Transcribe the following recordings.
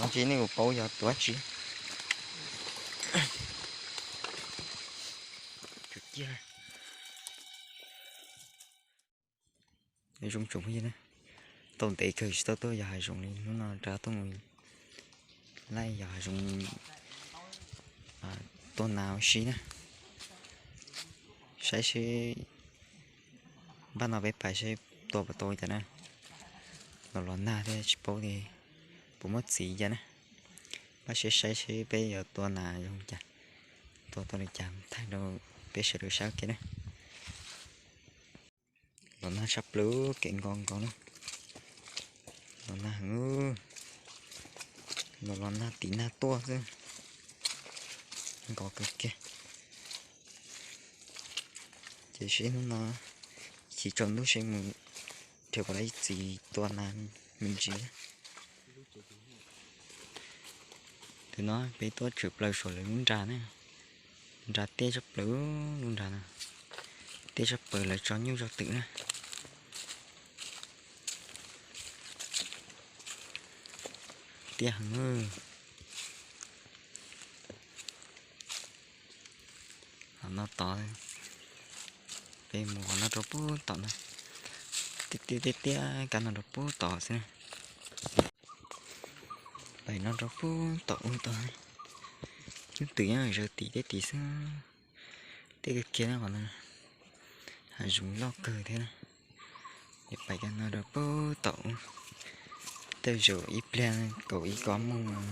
Tsis nej kuv paub yog tus dab tsi. Zoo tsoom phooj ywg na, tau ntev kawg tsis tau tuaj yos hav zoov li, hnub no rov tuaj mus laij yos hav zoov, tuaj nas ua si na. Saib seb npaj no peb pais seb tua puas tau cas na. Los los nag thiab tsis paub tias puas muaj txiv cas na. Npaj siab saib seb peb yuav tua nas zoo cas, tua tau li cas thaij rau peb sawv daws saib ua ke na. Los nag tshaj plaws, kev nkos nkaus na. Los nag heev, los los nag tim nag tuaj xwb, nkos kawg kiag. Ces seb hnub no chiv tsaus ntuj seb mus nrhiav puas tau ib txiv tua nas me ntsis. Tus no peb tuaj tshwm plaws saum lawv lub nra na, nra tiaj tshaj plaws, lub nra no tiaj tshaj plaws, lawv tso nyuj tso twm na. Tiaj heev. Hov no tod, peb mus hov no rau pub tom no, tiaj tiaj tiaj kab no rau pub tom xwb na. Pais no rau pub tom ub tod, lub twm nyob zaws tim tej tid xwb. Tiaj kawg kiag na qhov no, hav zoov loj kawg thiab na. Es pais kab no rau pub tom ub, tej zaum ib pliag kaum ib kaum ob moos,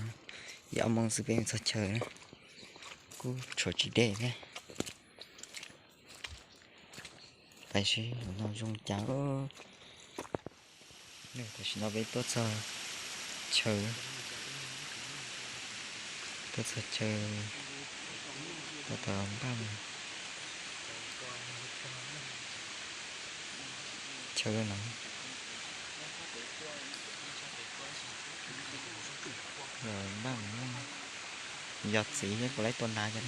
ib ob moos xwb peb mus txog chaw na, kuj tshuav tsis deb thiab. Pais seb no zoo cas. Tam sim no peb tuaj txog chaw, tuaj txog chaw, tuaj tau npaj mus chaw no. Npaj mus yos txiv seb puas laib tua nas cov.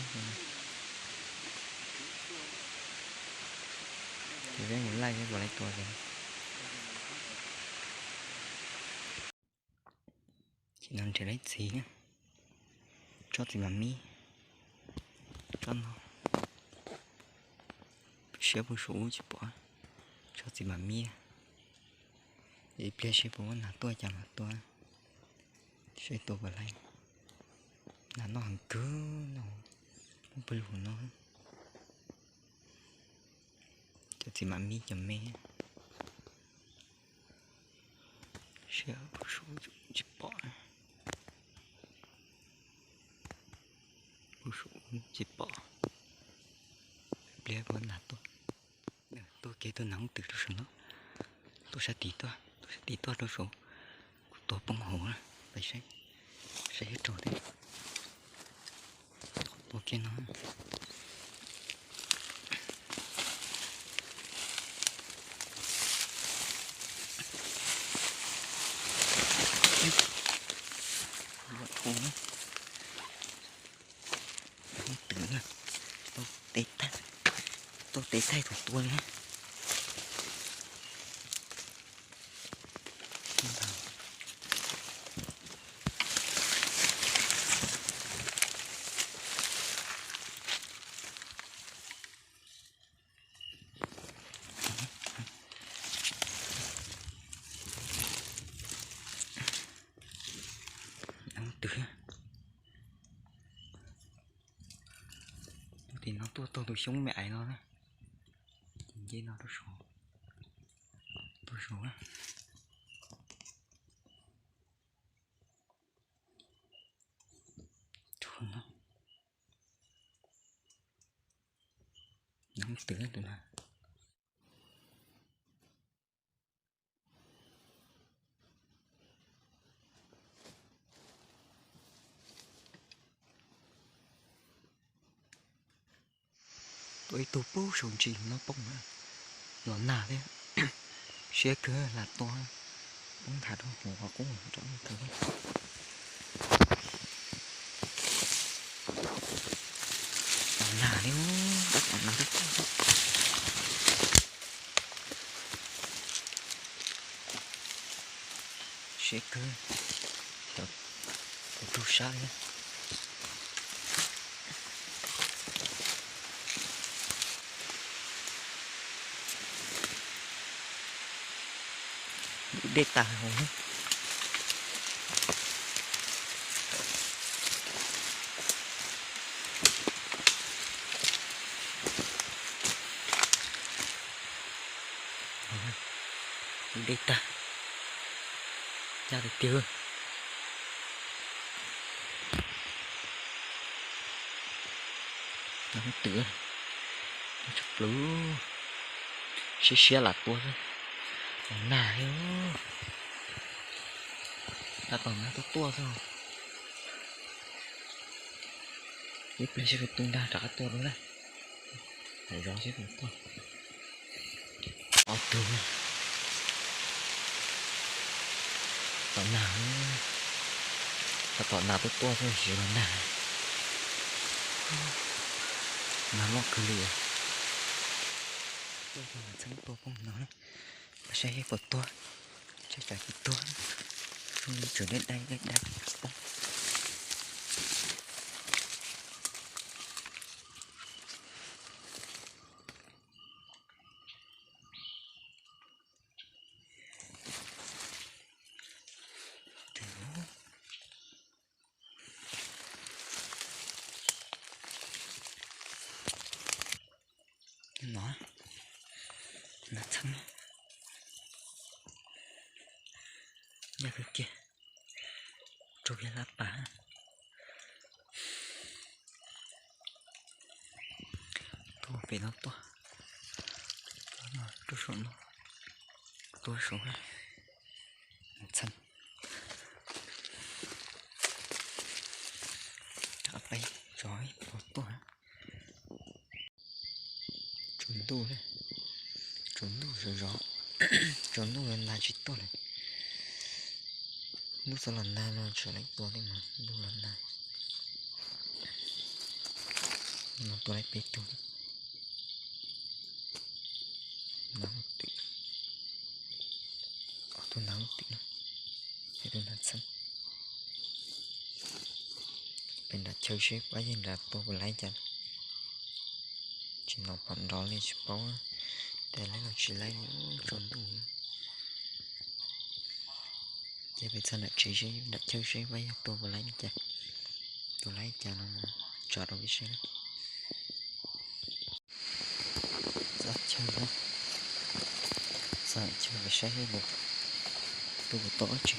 Ces peb mus laij seb puas laib tua cov. Ces no nrhiav laib txiv, tsob txiv mam mib, tsob no, siab puag saum ub tsis pom, tsob txiv mam mib. Ib pliag seb puas muaj nas tuaj cas mas tua, seb tua puas laib. Nas noj heev kawg no, muaj pawg lug no. Cov txiv mam mib cov me, siab puag saum tsis pom, puag saum tsis pom. Pliag puas nas tuaj. Tuaj kiag tua nas hoob twm rau saum no, tuaj sab tid tuaj, tuaj sab tid tuaj rau saum, kuv tua poob hauv na, pais saib, saib ib raug thiab. Tua kiag no. Hoob twm, tau tes thaij thaum tua li. Twg, tus tim no tuaj taug tus xyoob me aiv no na. Ces nce no rau saud, tuaj saud na. Nov twg tus no. Tua ib tug pub saum ntsis no poob na, los nag thiab. Siab kawg lam tua, poob ntham rau hauv qhov qub rau kawg. Los nag thiab, tab tom nag thiab. Siab kawg, cov Tus rau sab li. Dej tag hauv. Dej tag, caj tiag tiag. Nag twm, tshaj plaws, siab siab lam tua xwb, los nag li, tab tom nag tuaj tuaj xwb. Ib pliag seb puas tu nag rov qab tua dua na. Zov seb puas tuaj. Ob tug. Tom nag, tab tom nag tuaj tuaj xwb tsis los nag. Nag loj kawg li. Tuaj txog Nas Txheeb tuaj poob no, saib puas tuag, saib tsam tsis tuag, tsam deb deb deb deb poob. No, Nas Txheeb, yog kawg kiag, rau kiag lab pas. Tuaj pem no tuaj, tuaj no, tuaj saum no, tuaj saum Nas Txheeb. Rov peb zov ib pluag tuaj. Tsaus ntuj, tsaus ntuj zov zov, tsaus ntuj los nag tsis tuaj lawm. Hnub txog los nag no tseem laib tua thiab mas ntuj los nag. No tua laib peb tug. Nag twm, ob tug nag twm no, peb tug Nas Txheeb. Peb nram chaw seb pab yawg nrad tua puas laib cas. Tsis hnov phom nrov li tsis paub tias laib los tsis laib li, tsaus ntuj. Ces peb txog nram tsev seb, nram chaw seb pab yawg tua puas laib li cas. Tua laib cas no tso rau peb saib. Txog chaw, txog chaw peb saib seb puas, tua puas tau dab tsi.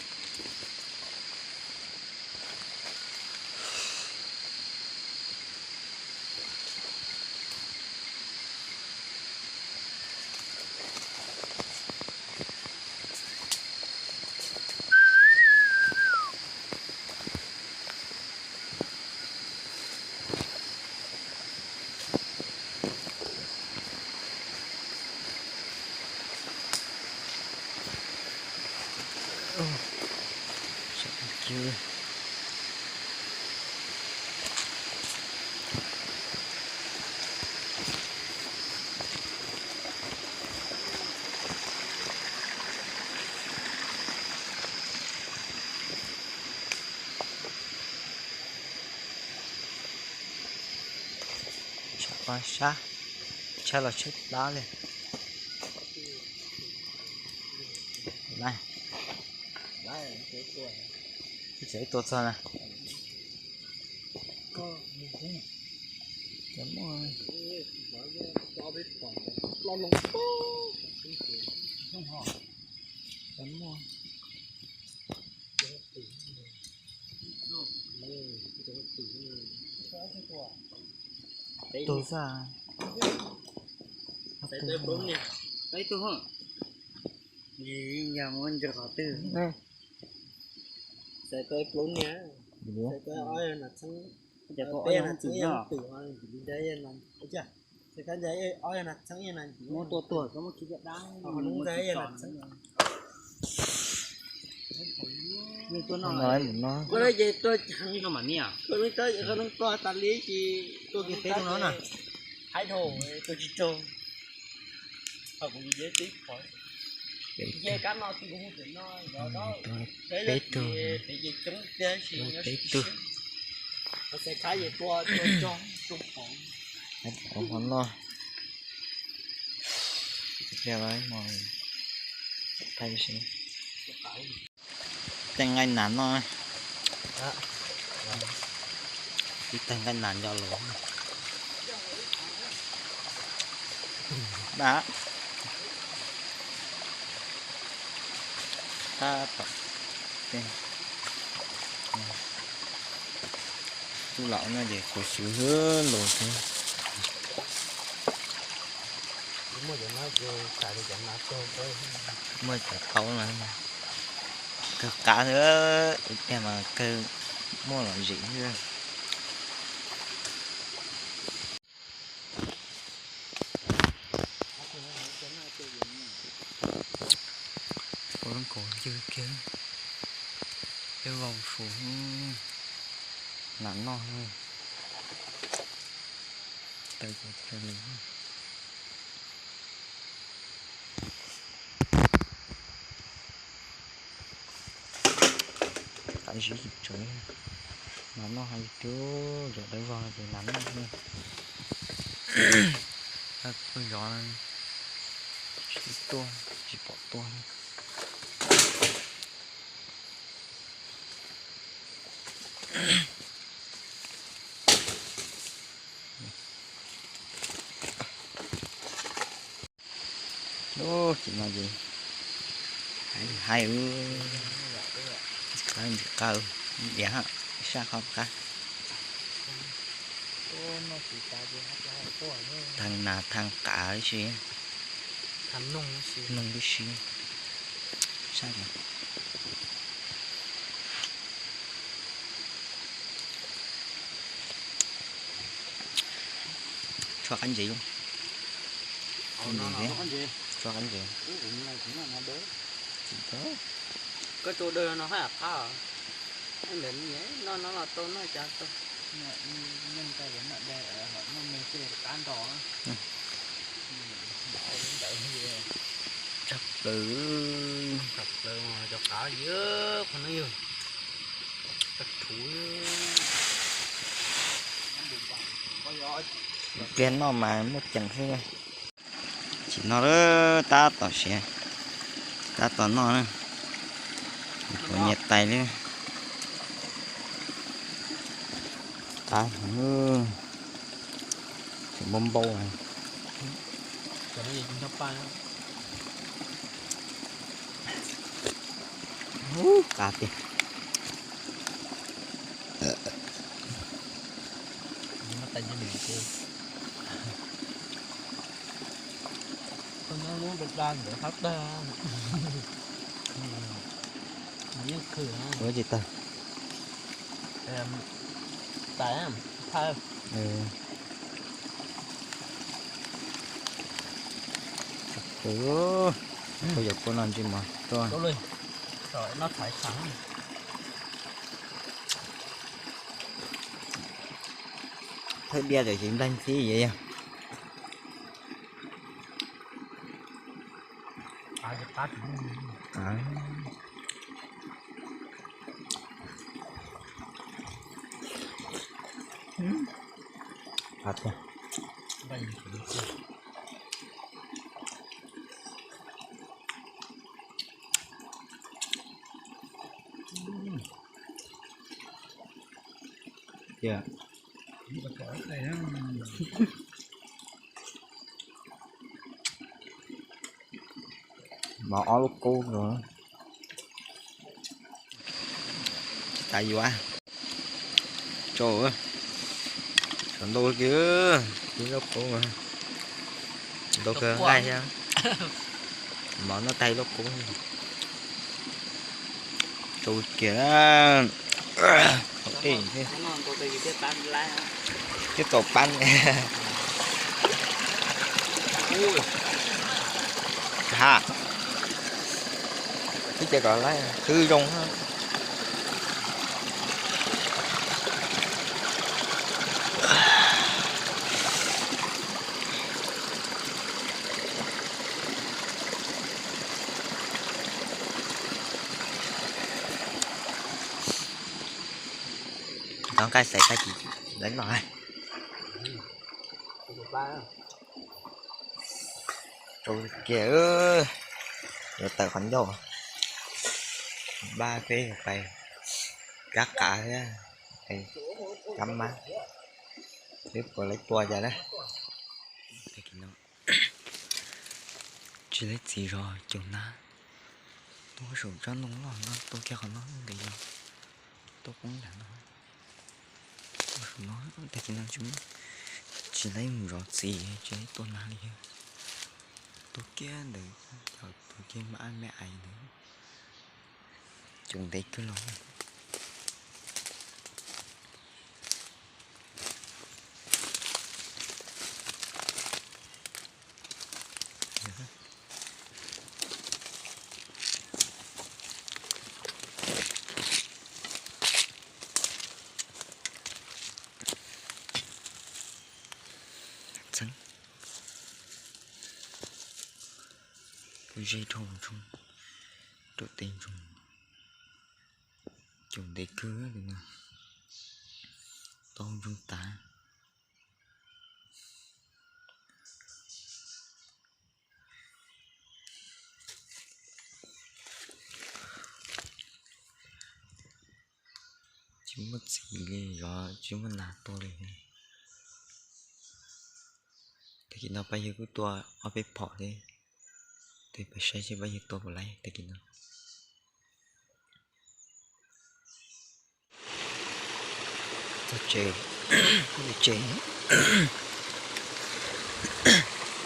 Tshav paj sab, tshab los tshab plab li. Tseem ib tug txog na. Tus xwb. Ib tug, yog mus ntsia qhov twg. Xaiv tau plaub niag, xaiv tau ob yog nas txheeb, peb yog nas txheeb, yog nas twm, yog nas twm, xaiv tau ob yog nas txheeb, yog nas twm, muab tua tuag, muab khi caj dab, muab khi tso. Nws tuaj no, koj ces tuaj, koj neej tuaj, koj neej tuaj tas li ces tuaj kiag peb tus no na. Haib dhau, tuaj tsis raug. Ho kuv yeej twb qhov, Peb tug, peb tug, hov no, thaij teg nqaij nas noj, ib teg nqaij nas nco los. Tab tom, tub lam no ces kuv xyuv los xwb. Muaj cov taub no, kawg qab xwb, ib pliag mas kawg muaj lom zem xwb. Ua lub kaus ncw kiag, peb vau su, nas noj, taw cov cog li. Qab zib tsev, nas noj hais tias yog dawb vog ces nas noj. Kuj zov, tsis tuaj, tsis pom tuaj. Ub, ces no ces hais hais, qab ntsis qab, diam saj qhov qab. Thaj nas thaj qav tib si, noog tib si. Saj Tshuav qab ntsev, tshuav qab ntsev. Koj tau daws no haj qab, ntawm no no los tau noj cas tau. Tshaj plaws, tshaj plaws cov qav yog qhov no yog tag thuv. Pliag noj mas muaj ceem xwb. Tsis no tab tom siav, tab tom noj na. Kuv nyias tais li. Qab, tseem npau npau. Qab tiag. Ua tsis tawg. Tais, yog kua no ntsej muag tuaj. Thaij diaj lawm ces nplaig ntxhib yog. Mov ob lub kub no. Tsis tas yuav, tsau, tsau ntau kiag, ib lub kub, ntau kawg nqaij thiab. Mov noj tag ib lub kub, tsau kiag. Ej, twb tau pab. Ha, twb cia kom laib khwb zoo. Nqaij xaiv tag kis lawv noj. Rau kiag, yuav tawm qhov ncauj, npaj peb pais kab qav thiab, kab mab, peb puas lawv tua cas na. Tsis laib txiv zov caum nab, tuaj saum tsob ntoo loj no, tua kiag qhov no nqis los, tuaj poob nram no. Tuaj saum no, tag kis no tsis laib mus zov txiv, tsis laib tua nab li. Tua kiag ntawd, tua kiag mab me ais ntawd, caum ntev kawg los. Txheeb, kuv ze dhau ntsoog, rau tes ntsoog, caum ntev kawg li no, tau ntsoog tas. Tsis muaj txiv li, zov tsis muaj nas tua li. Tag kis no pab yawg kuj tua ob peb phom thiab, tes pab saib seb pab yawg tua puas laib tag kis no. Txog tsev, tsev,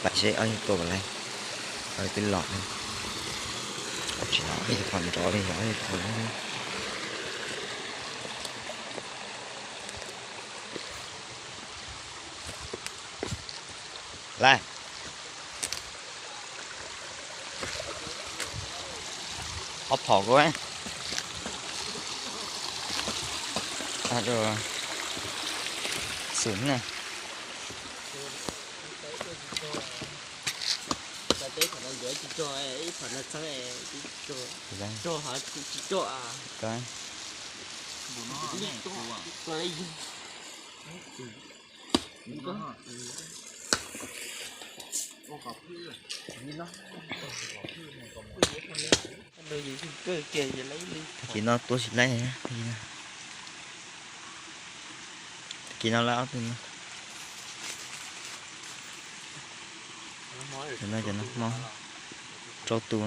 pab saib ob yawg tua puas laib, ob yawg twb los, tsis los ob yawg phom nrov li, ob yawg phom nrov. Lawm, ob phom kuv, xum na. Tag kis no tua tsis laib, tag kis no lawv ob tug no, cov no cov no hmoob rau tus.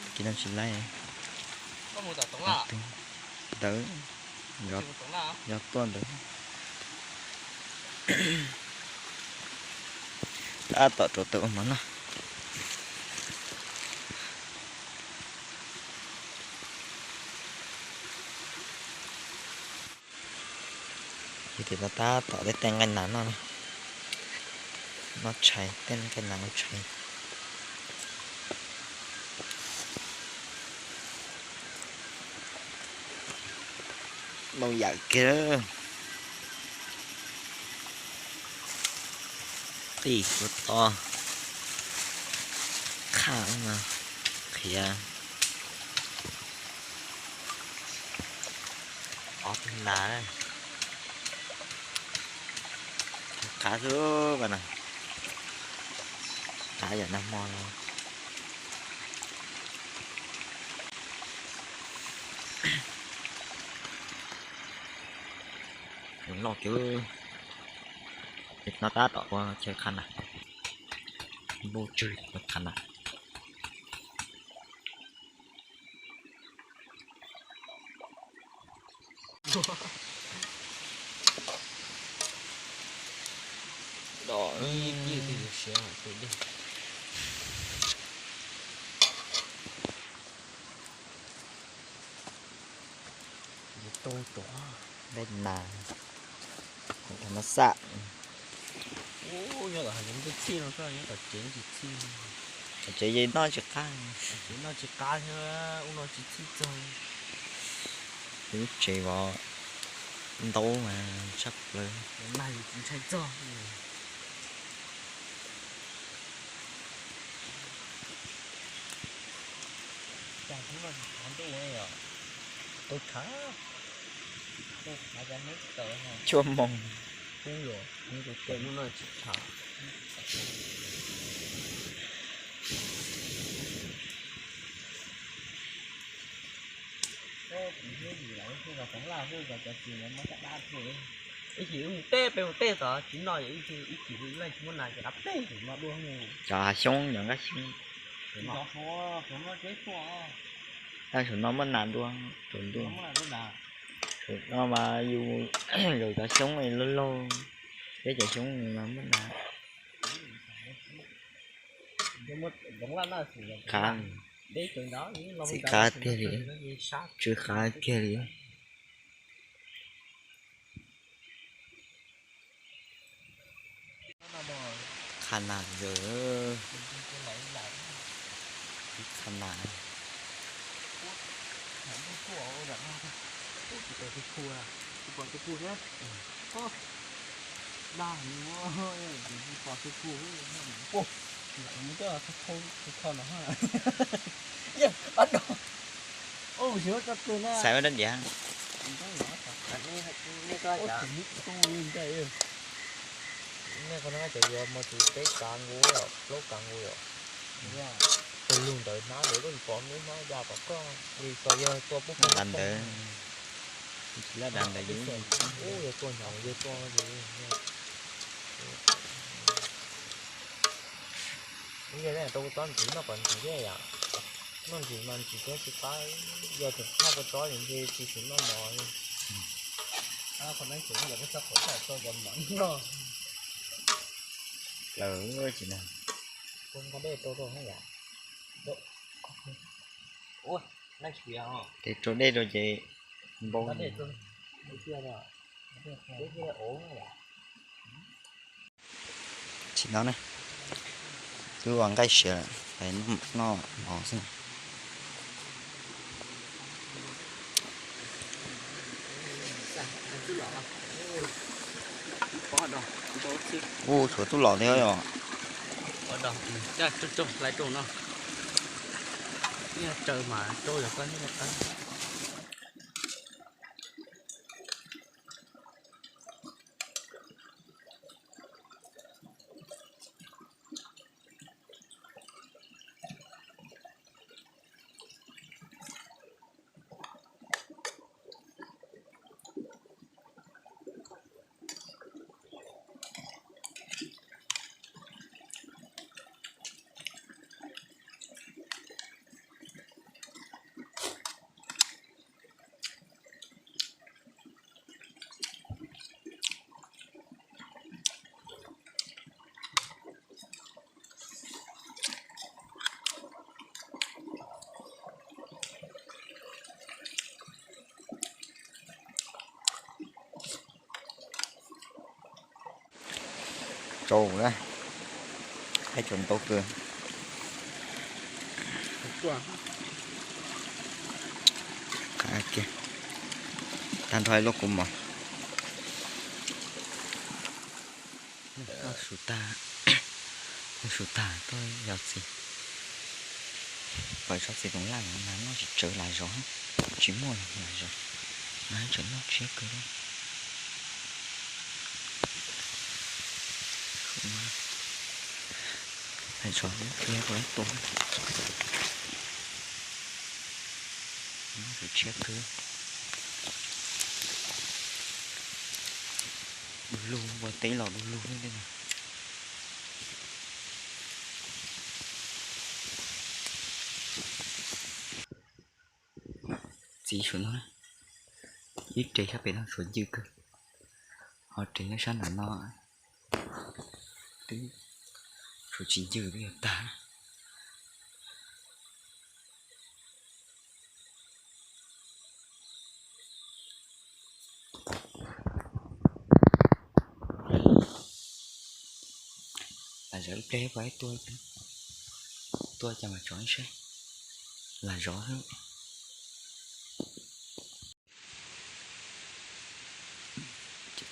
Tag kis no tsis laib, ntawd, yog tuaj ntawd. Tab tom rau tus ua mov noj. Yog tias no tab tom tej tej nqaij nas noj na, noj tshais, tej nqaij nas noj tshais. Ntoo yawm kiag. Qij kua to, qhaj no, qhiav ob tug nas, qab xwb no, qab yam nag hmo no. Loj kiag, no tab tom ua chaw qhaj nas, npau tsawg ua qhaj nas. Nqaij nas, nqaij nas xaj. Nyob tom hav zoov txhij no, nyob tom tsev tsis txhij. Tom tsev ces noj tsis qab, noj tsis qab thiab, ub no tsis txhij txog. Lub tsev vov ntaub mas tshaj plaws. Nag tsis ntshai txog. Cuaj moos. Ib chim mus teb peb mus teb tod tsis noj, ib chim leej tsis muab nas ces dab peb no dua. Cov hav xyoob cov nqaij xyoob. Tam sim no muab nas dua, tus ntuj. Tam sim no mas yus zaum cov xyoob laug laug, peb cov xyoob mas muab nas. Qab, txiv qab tiag li, tsw qab tiag li. Qha nas ntawd, qha nas. Xaiv ua dab diav. Nej qhov no cov yuav mos tsis peb kav nkuv, plaub kav nkuv yom. Tus lug ntawd hnab ntawd koj tsis pom lub hnab ya tom koj li, txog yog tua pub pub ntawd. Tsis lab dav ntawd yus ub yog tua hnyav yog tua ub yog rau tsob ntxiv noj kom ntxiv thiab yom. Noj ntxiv mas ntxiv thiab tsis qab, yog tseem noj kua tsob ntshe tsis tshua noj mov li. Qhov no tseem yog peb txhob qhov txaj tso cov mov noj. Plaws tsis noj. Ua dej rau rau na yom. Ua, ces rau dej rau ces npau. Tsis no ne, twb ua nqaij siav lawm, noj mov xwb. Ub, tshuav tub los thiab os. Tsau na, haib tsau ntau kawg. Tag nrho ib lub kua mov. Su tag, su tag tuaj yos txiv. Pais tsob txiv toov laj mas noj tsis tsawg, lam zov, tsis muaj lam zov, mas tseem noj tshiab kawg li. Lam zov ib pliag puas tua, noj tshiab kawg. Du lug, ua teb los du lug li. Txiv saum no, ib re sab pem no tshuav ncw kawg, ho re nyob sab nram no twb tshuav tsis ncw twb yog tag. Lam zov ib pliag pais tua, tua cas mas tso ib saib, lam zov xwb.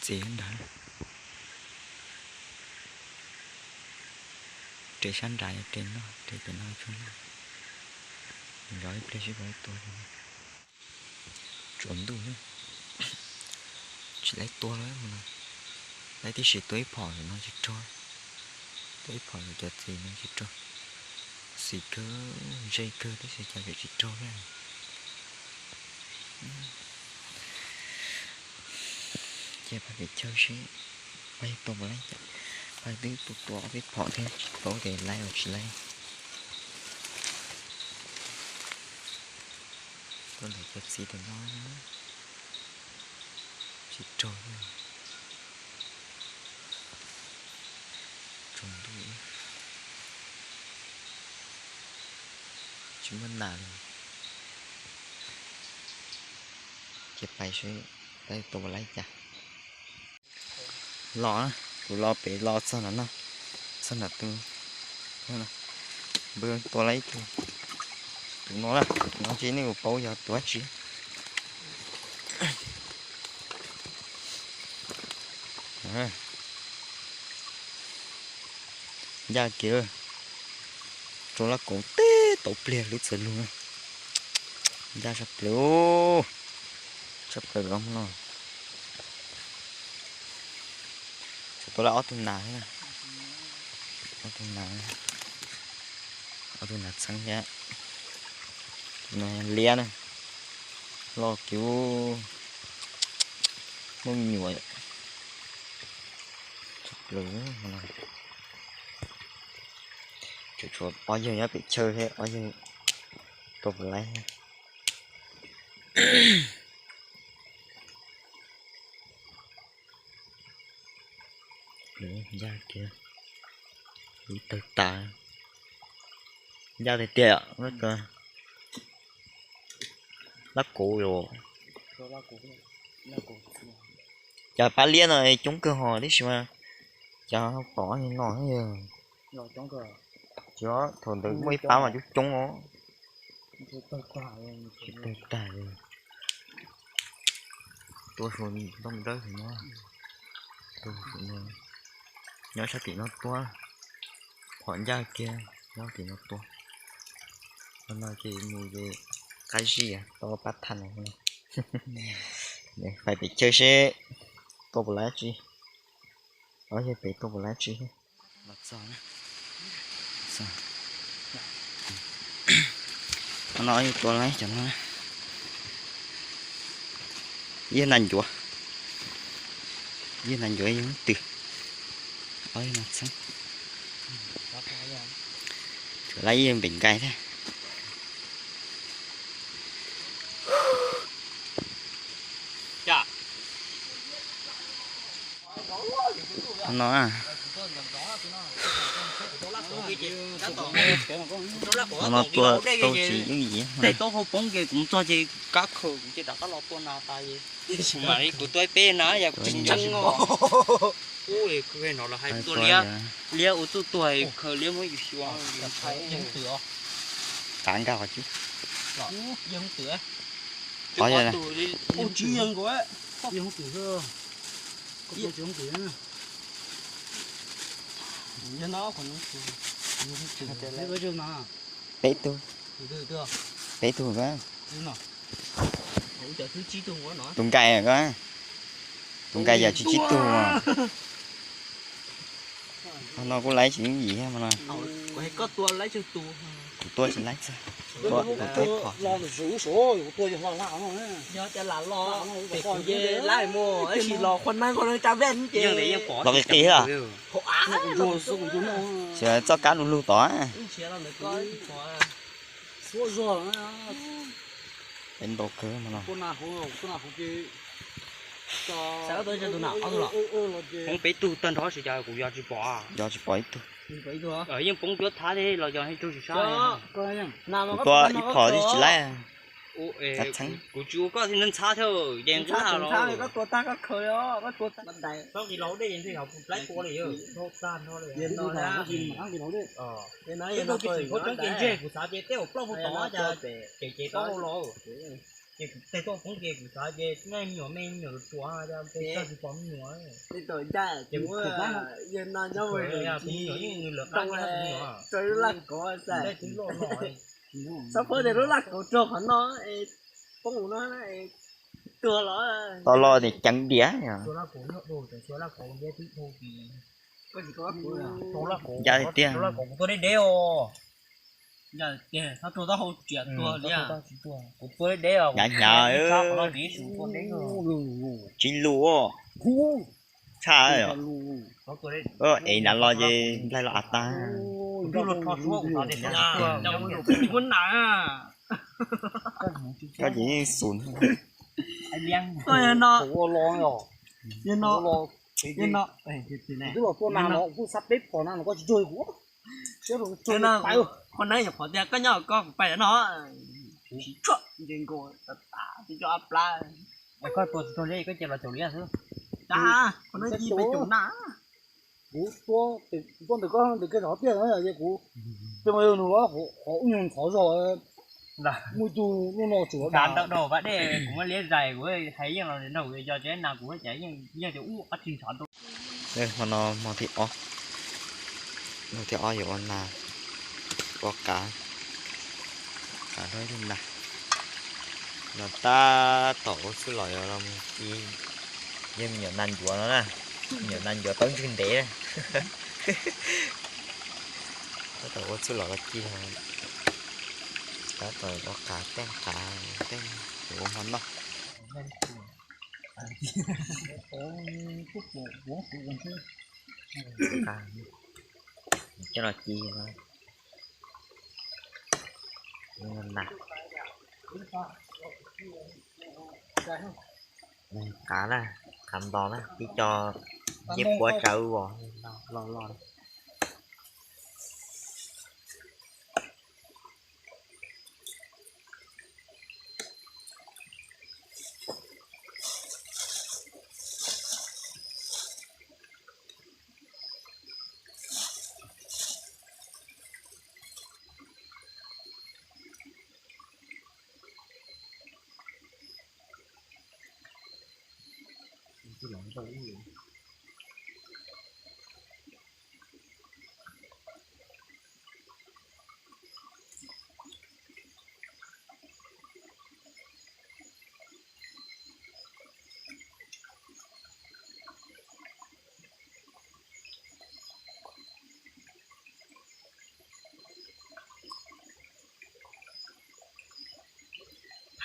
Txiv ntawd, re sab nrad, re no, re pem no tsuag. Zov ib pliag seb puas tua. Tsaus ntuj, tsis laib tua lawm no. Laib tib si tua ib phom no tsis raug. Tua ib phom cov txiv no tsis raug. Xis kawg, ntse kawg tab sis cas tsis raug thiab. Ces pais pem chaw seb pais tua puas laib cas. Pais twb tua tua ob peb phom thiab tsis paub tias laib los tsis laib. Tua ntawm cov txiv tam no tsis raug. Tsaus ntuj, tsis muaj nas li. Ces pais seb pais tua puas laib cas. Los, kuv los pem los txog nram no, txog nram tus, npawg tua laib tus, tus no na, no tsis nej kuv paub yog tus dab tsi. Ncaj kiag, rau laj kauv teb tauv pliag lub txawv lug. Ncaj tshaj plaws, tshaj plaws los no. Tshuav tua laj ob tug nas thiab, ob tug nas, ob tug nas txheeb thiab. Tus no liab na, loj kiag, muaj me nyuam. Tshaj plaws, tseem tshuav ob yawg nyob pem chaw thiab, ob yawg tua puas laib. Ncaj kiag, ib tawg tas, ncaj tiag tiag. Lab kuv, cov pab liab no coob kawg hos tib si mas, cov pom no yog, thaum ntawd muaj ib pab mas coob coob os. Tsis tawg tag li. Tua suav ntoo dawb no, tua suav no, nyob sab tim no tua, phom ncaj kiag, nyob tim no tua. Qhov no ces mus ces qab zib tau pab thaj no. Pais pem chaw seb tua puas laib tsi, ob yawg pem tua puas laib tsi. Qhov no yog tua laib cov no, yog nas ncuav, yog nas ncuav yog twg, ob yawg nas txheeb, tsuas laib yawg npem nkais thiab. Qhov no, qhov no tua tau tsis yooj yim. Tej tau hau poob ces kuv txog ces kab khaws kuv ces rov qab los tua nas tas es, mam li kuv tua ib peb na yog kuv tsis ntseeg. Ub, no los hais tuaj liab, liab ua txuj tuag khaws liab muab yus xyuas. Tav nkag qhov cub. Qhov peb tug, peb tug ko. Tus nkais ko, tus nkais yam tsis tsib tug. Qhov no kuj laib tsis yooj yim thiab mas no. Kuv tua tsis laib txog, tua ib phom. Los qis qis a. Tsis txoj kab lug lug tod. Peb ntau kawg mas no. Poob peb tug tag nrho tsis cas kuv yog tsis pom. Yog tsis pom ib tug. Yeej poob cuab thab thiab los yog raug tsis sab. Kuv tua ib phom thiab tsis laib. Kuv tsis ua koj thiaj ntxhab thiab, ces nqab los. Txhob qis los dej, laib tua li. Txhob qis ntseg, kuv xav ces tej uas ploj puag tod cas ces ces tau hau los. Ces kuv tes tuaj poob ces kuv xav ces nej me nyuam me nyuam tsuas tsis pom me nyuam. Ces kuv, kuv me nyuam yeej nws lawv qab kiag kuv me nyuam. Tej tub loj no. Xav pom tias lub laj kaus raug qhov no es poob no es tuag los. Tau los tias ceev diam. Ncaj tiag. Hnyav hnyav. Tsis lus. Tshaj. Es nav los ces nplaig los av tag. Koj ces yeej xus. Qhov no yog qhov tias koj nyob koj pais no, tsis tshua nce nkaus tas tas tsis coj ab plab. Koj tua tsis tau liab koj cia los caum liab xwb. Qhov no ci peb caum na. Kuv tua, tua ntawm koj ntawm koj zov tiaj no ces kuv, tej mas yog nws qhov ub nyuag ntxhov zog. Muaj ib tug lub no tsuas ntau dau vaj dej, kuv muab liab zais kuv hais yeej los nrog kuv yos tsev na kuv cas yeej tias ub ob tsi ntxhov rau. Hmo no hmo thib ob, hmo thib ob yuav ua nas, ua qav, qav rau ib tug nas. No tab tom ua txuj lom yuav los mus ci, yog me nyuam nas ncuav no na, me nyuam nas ncuav taub ntswg ntev. Tab tom ua txuj lom los ci, tab tom ua qav tej qav tej yuav ua hmo noj. Coj los ci no. Qav na, qav ntos na, tib co ncej puab tsawv vos los los.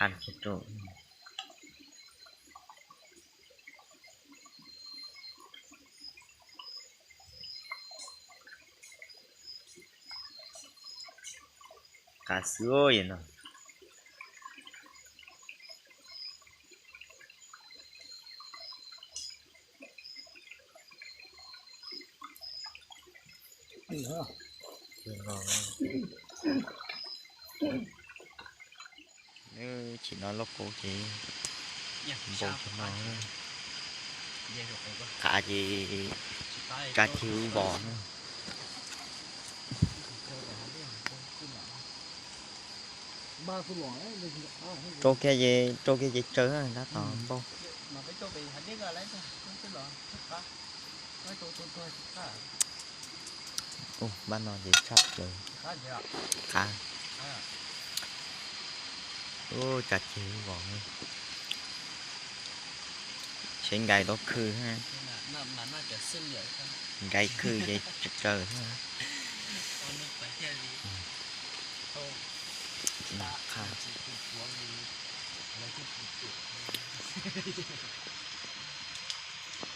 Phan kiag rau. Qav xwb no. Nws chim no lauj kaub ces npau tsuag no, qav ces tsa cig vos. Rau kiag, rau kiag ces tsawg tab tom npau. Ub, npab no ces tshaj plaws. Qav. Ub, tsa cig vos. Seb nkais tau khw, nkais khw ces tsawg.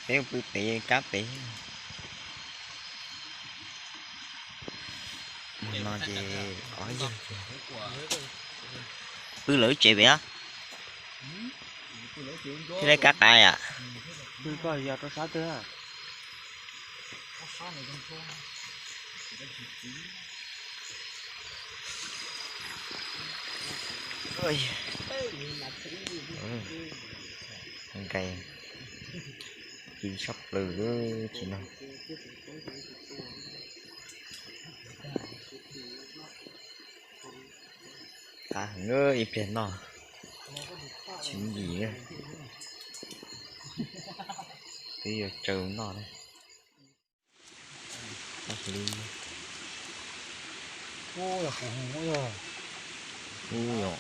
Peb pw pem kab pem. No ces ob yawg pw lawv tsev pem. Thiab lawv kab qav yam. Nkais ci tshaj plaws tsis no. Qav heev ib pliag noj tsis yim, twb yuav tsaws noj na. Li, yog kuv hu yog Ub, yog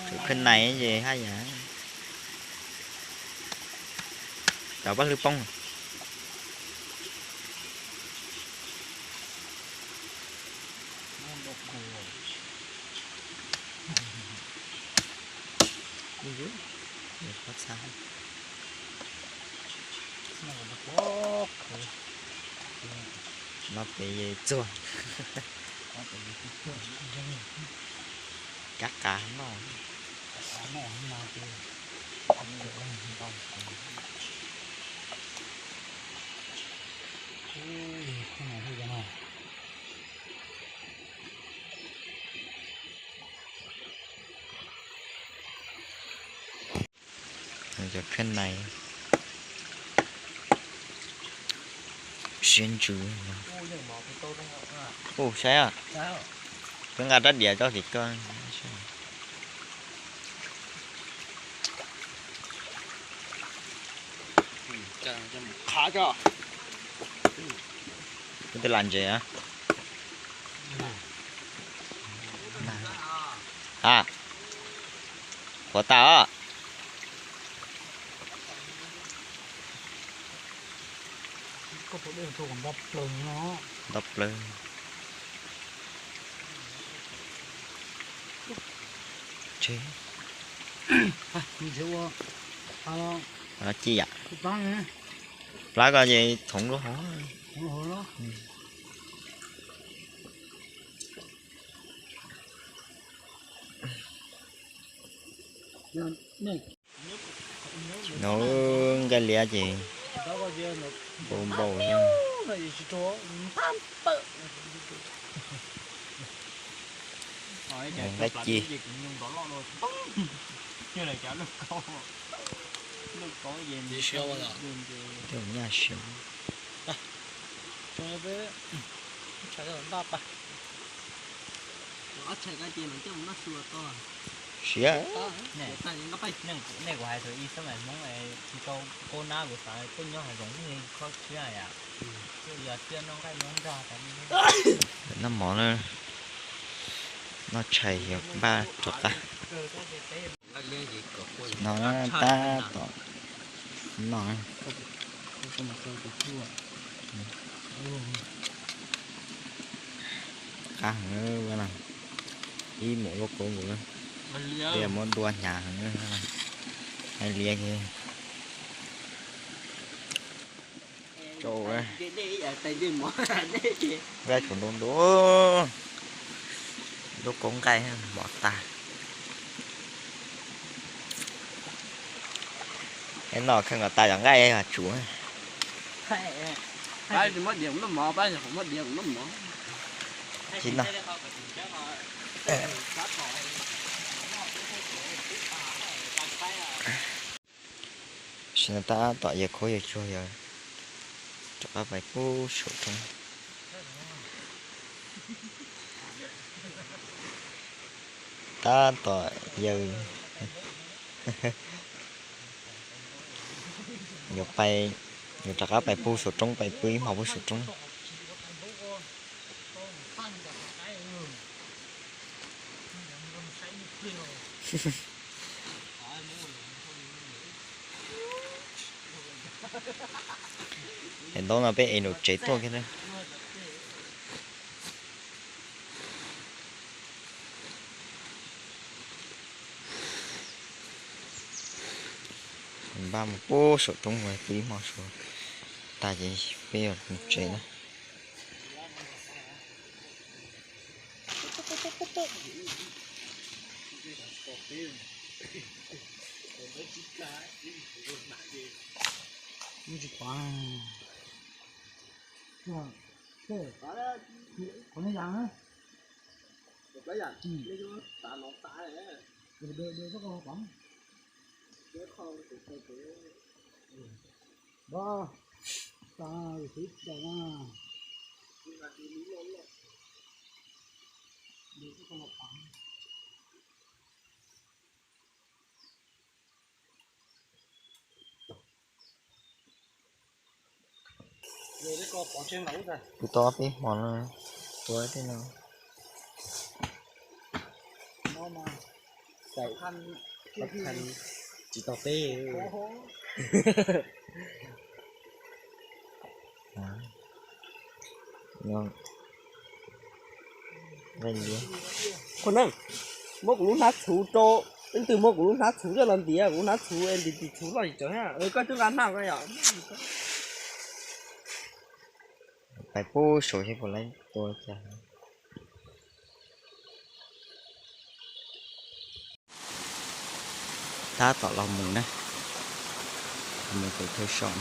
khwb nais ces haj yam cov paj hlwb poob. No pem txuag. Kab qa noj. Cov khwb nais siab ntsws. Ub, saib, twb nqa rab diav tso tim ko. Koj twb lam ntses a. A, qhuav tas os. Nto plaws. Tseg. Ci yam. Plab ko ces txhoov lub hauv. No nqaij liab ces npau npau thiab. Nqaij ci. Tej nyaj siav. Siav. Nej kuv hais thaum ib xab maim Hmoob tsis tau kub nab kuv xav peb nyob hav zoov li kho siab yam. Yog tiaj noj nqaij noj nrog tas li. Noj mov na, noj tshais yuav npaj rov qab. No tab tom noj. Qab heev, ib mus lub koob nkaus, muab dua hnyav heev. Nqaij liab ces tsau, nqaij tsau ntuj ntuj, lub koob nqaij mov tas. Es noj kheej kom tas cov nqaij tsum. Tsis noj. Sim no tab tom yawg khaub yawg tsuag yawg rov qab pais pub saum roob. Tab tom yawg yuav pais, yuav rov qab pais pub saum roob, pais pub ib hmos pub saum roob. Es ntaub no peb ev nram tsev tuaj kiag na. Npaj mus pub saum roob, pub ib hmo saum tag ces peb yuav mus tsev na. Kuv tau peb hmo no, tua tej no, Tsis tau teb. Qhua neej, muab kuv lub hnab txhuv rau, leej twg muab kuv lub hnab txhuv coj los ntiav, kuv lub hnab txhuv es ntim ntim txhuv loj tsis tsawg, koj twb nqa hnab ko yom. Pais pub saum seb puas laib tua cas. Tab tom los mus na, mus pem chaw saum,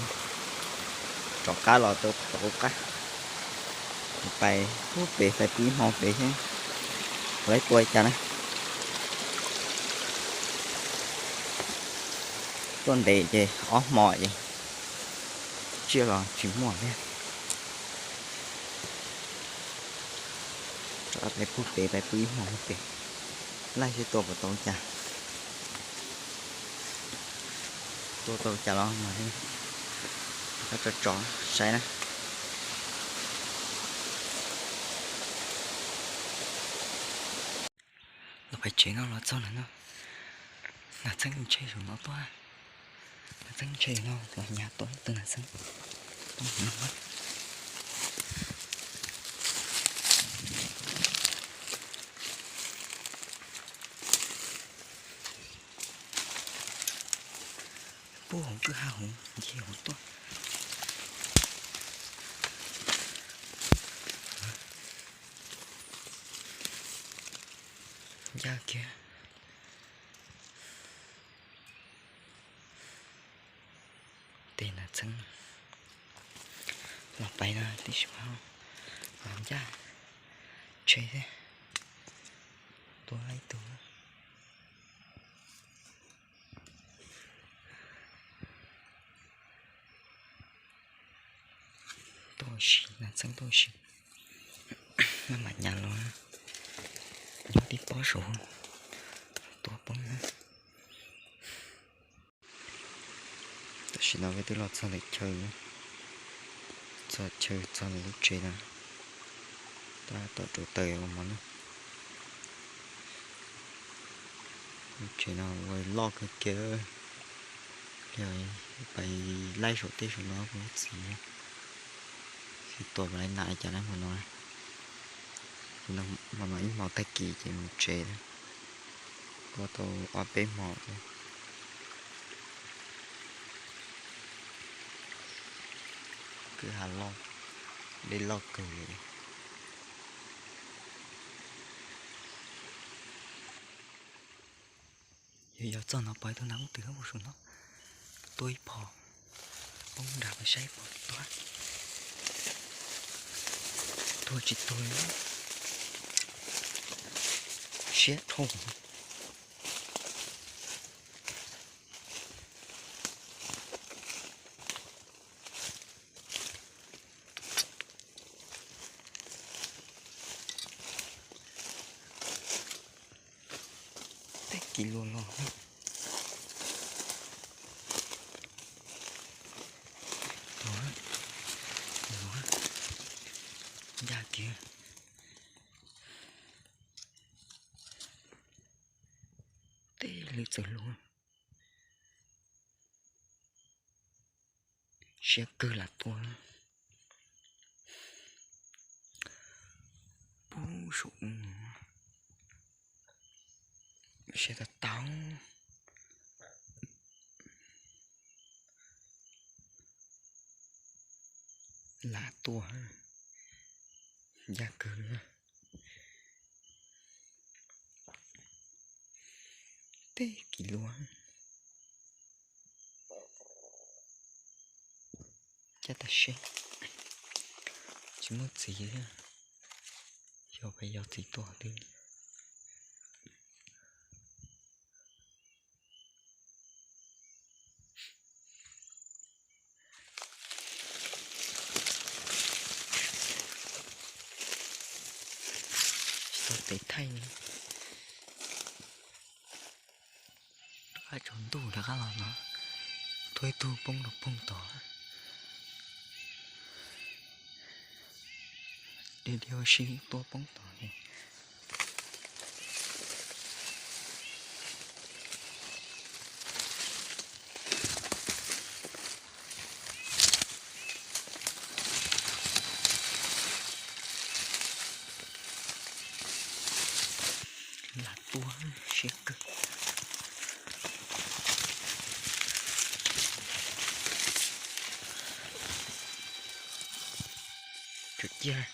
rov qab los rau tom qab, pais pub pem, pais pw ib hmo pem thiab, puas laib tua cas na. Tuaj ntev ces ob hmo ces tsiaj los tsis muaj thiab. Rov qab pais pub pem, pais pw ib hmo pem, laij seb tua puas tau cas. Tua tau cas los mas rov qab tso tso saib na. Los pem tsev no los txog na no, nas txheeb ntshe saum no tuaj. Nas txheeb ntshe no los nyas tuaj ib tug nas txheeb. Pub hauv kwj ha hauv ncig hauv tuaj. Ncaj kiag. Tes nas txheeb los pais no tib si, ncaj ntshe thiab. Tua ib tug. Tuaj ua si, nas txheeb tuaj ua si. Maj mam nyas los, nyob tib pob saud, tua poob na. Tam sim no peb twb los txog ntawm chaw, txog chaw txog ntawm lub tsev no, tab tom rauv taws ua mov na. Lub tsev no ua loj kawg kiag, pais laij saum teb saum no kuv txiv, tsis tuaj mus laij nam cas na hmo no. Hmo no ib hmos tag kis ces mus tsev, ua tau ob peb hmo thiab. Kwj ha loj, dej loj kawg li. Yog yog txog no pom ib tug nas ub twg ua saum no, tua ib phom, poob nrad saib puas tuag, tuag tsis tuag li, siab dhau. Tej kis luas los, luas, luas, ncaj kiag. Tej lwm txawm luas. Siab kawg lam tua. Pub saum, siab tau tau. Lam tua, ncaj kawg. Tej kis luas. Caj tas seb, tsis muaj txiv thiab, yog peb yog txiv tuaj twb. Tsis tau tes thaij li. Rov qab tsaus ntuj rov qab los no, tuaj ib tug poob rau poob tod. Dhia dhia ua si tuaj poob tod li. tua siab kawg. Tsum ciaj.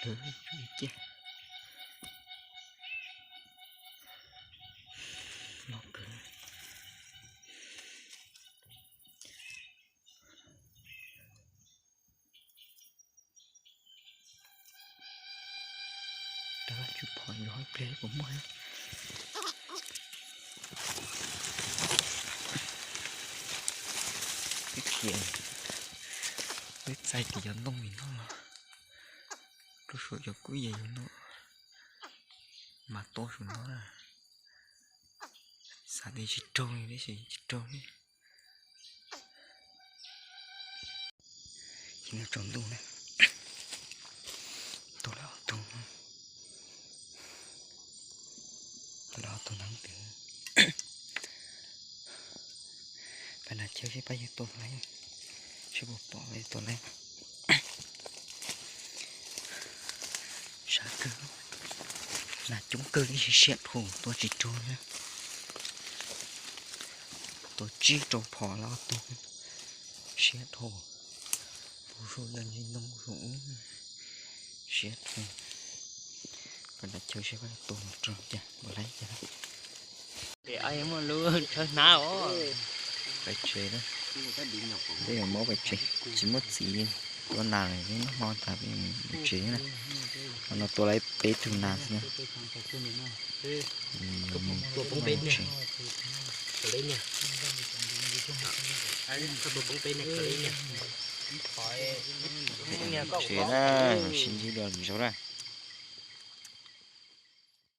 Lawv ib ce los kawg. Rov qab tswj phom ntsoov ib pliag puas muaj. Wb khiav, wb txais tias cov ntoo li no los rau saum cov kub yas li no mas tua saum no na. Xav tias tsis raug li tab sis tsis raug li. Ces no tsaus ntuj na, tua lawm ob tug, tua lawm ob tug ntawd twg. Pab nram chaw seb pab yawg tua laib, seb puas pom pab yawg tua laib. Sab kawg, nas coob kawg tab sis siab dhau tua tsis raug na. Tua tsib rau phom los tua siab dhau. Tus saum yog ntsis ntoo saum ub siab dhau. Pab nram chaw seb pab tua mus raug cas puas laib cas. Pais tsev na, peb yuav mus pais tsev, tsis muaj txiv tua nas lawm, noj hmo tas peb yuav mus pais tsev na. Qhov no tua laib peb tug nas xwb na. Yuav mus tsev. Tsev na, sib ntsib dua lwm zaus na.